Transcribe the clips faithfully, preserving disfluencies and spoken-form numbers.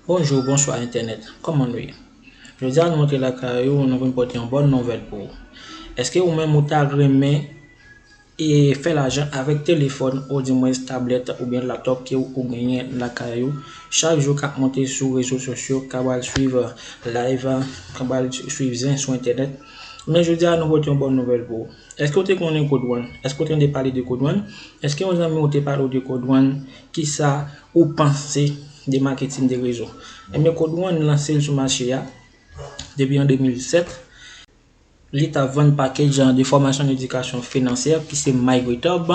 Bonjou, bonswa entènèt. Kòman nou ye? Jodi a nou antre lakay ou, nou vin pote yon bòn nouvèl pou ou. Èske ou menm ou ta renmen e fè lajan avèk telefòn oudimwens tablèt oubyen laptòp ke ou genyen lakay ou, chak jou k ap monte sou rezo sosyo, k ap al swiv live, k ap al swiv zen sou entènèt? Men jodi a nou pote yon bòn nouvèl pou ou. Èske ou te konnen Code One? Èske ou te tande pale de Code One? Èske yon zanmi ou te pale w de Code One? Kisa ou panse de maketin de rezo? Ebyen, Code One lanse l sou mache a depi an de mil disèt. Li t ap vann pakèj de fòmasyon, edikasyon finansyè ki se MyGrowThub.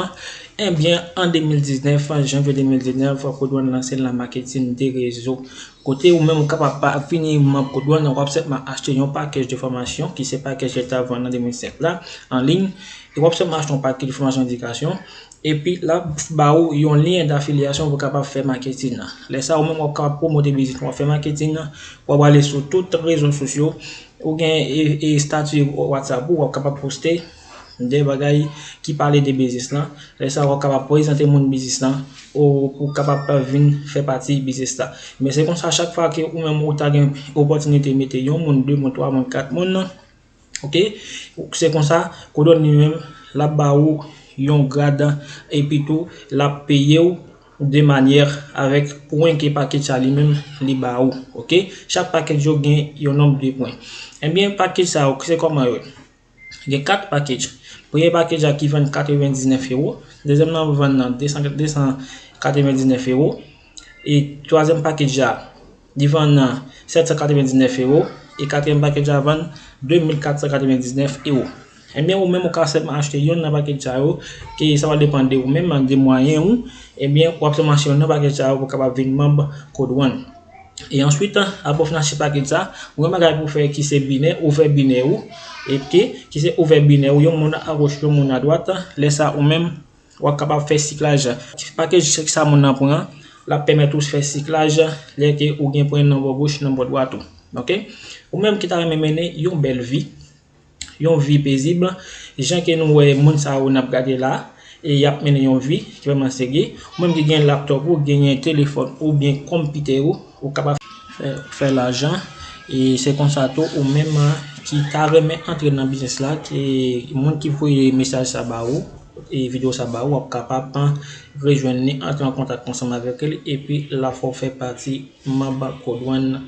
Ebyen, an de mil diznèf, janvye de mil diznèf, Code One lanse l nan maketin de rezo. Kote ou menm ou kapab pa vini manm Code One, w ap senpman achte yon pakèj de fòmasyon ki se pakèj li t ap vann an de mil senk la, an liy. E w ap senpman achte yon pakèj de fòmasyon, edikasyon. Epi l ap ba ou yon lyen dafilyasyon pou w kapab fè maketin nan. Lè sa a, ou menm w ap kapab pwomote biznis ou, w ap fè maketin nan, w ap ale sou tout rezo sosyo, ou gen e, e estati WhatsApp ou, w ap kapab poste de bagay ki pale de biznis lan. Lè sa a, w ap kapab prezante moun biznis lan, ou pou kapab vin fè pati biznis la. Men se konsa, chak fwa ke ou menm ou ta gen opòtinite mete yon moun, de moun, twa moun, kat moun, oke, se konsa, Code One li menm, l ap ba ou yon grad, epi tou, l ap peye w de manyè avèk pwen ke pakèj sa li menm li ba ou, oke? Chak pakèj yo gen yon nonb de pwen. Ebyen, pakèj sa yo, se kòman yo ye? Gen kat pakèj. Premye pakèj la ki vann katrevendiznèf ewo, dezyèm nan vann nan de san, de san katrevendiznèf ewo, e twazyèm pakèj la, li vann nan sèt san katrevendiznèf ewo, e katriyèm pakèj la vann de mil kat san katrevendiznèf ewo. Ebyen, ou menm ou ka sèlman achte youn nan pakèj sa yo, ke sa va depann de ou menm, de mwayen ou, ebyen, w ap sèlman achte youn nan pakèj sa yo pou w kapab vin manm Code One. E answit, apre w fin achte pakèj sa, ou gen bagay pou w fè ki se binè, ouvè binè ou, oke, ki se ouvè binè ou, yon moun agoch, yon moun adwat, lè sa ou menm, w ap kapab fè siklaj. Pakèj sa moun nan pran, l ap pèmèt ou fè siklaj lè ke ou gen pwen nan bò goch, nan bò dwat ou. Oke? Ou menm ki ta renmen mennen yon bèl vi, yon vi pezib, jan ke nou wè moun sa yo n ap gade la, e y ap mennen yon vi ki vrèman serye. Ou menm ki gen laptòp ou, genyen telefòn oubyen konpitè ou, ou kapab fè, fè lajan. E se konsa tou, ou menm ki ta renmen antre nan biznis la, ke moun ki voye mesaj sa ba ou, e videyo sa ba ou, w ap kapab rejwenn li, antre an kontak ansanm avèk li, epi l ap fè w fè pati manm Code One,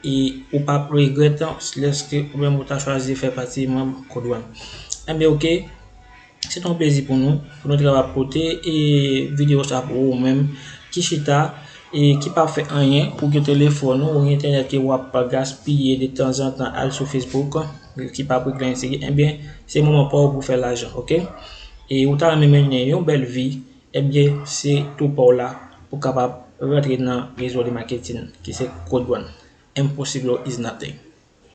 e ou p ap regrèt lèske ou menm ou ta chwazi fè pati manm Code One. Ebyen, oke, se te yon plezi pou nou, pou nou te kapab pote e videyo sa pou ou menm ki chita e ki pa fè anyen, ou gen telefòn ou, ou gen entènèt ke w ap gaspiye de tanzantan al sou Facebook, ki p ap regle anyen serye, ebyen, se moman pa w pou fè lajan, oke? E ou ta renmen mennen yon bèl vi, ebyen, se tou pa w la pou kapab rantre nan rezo de maketin ki se Code One. Impossible is nothing.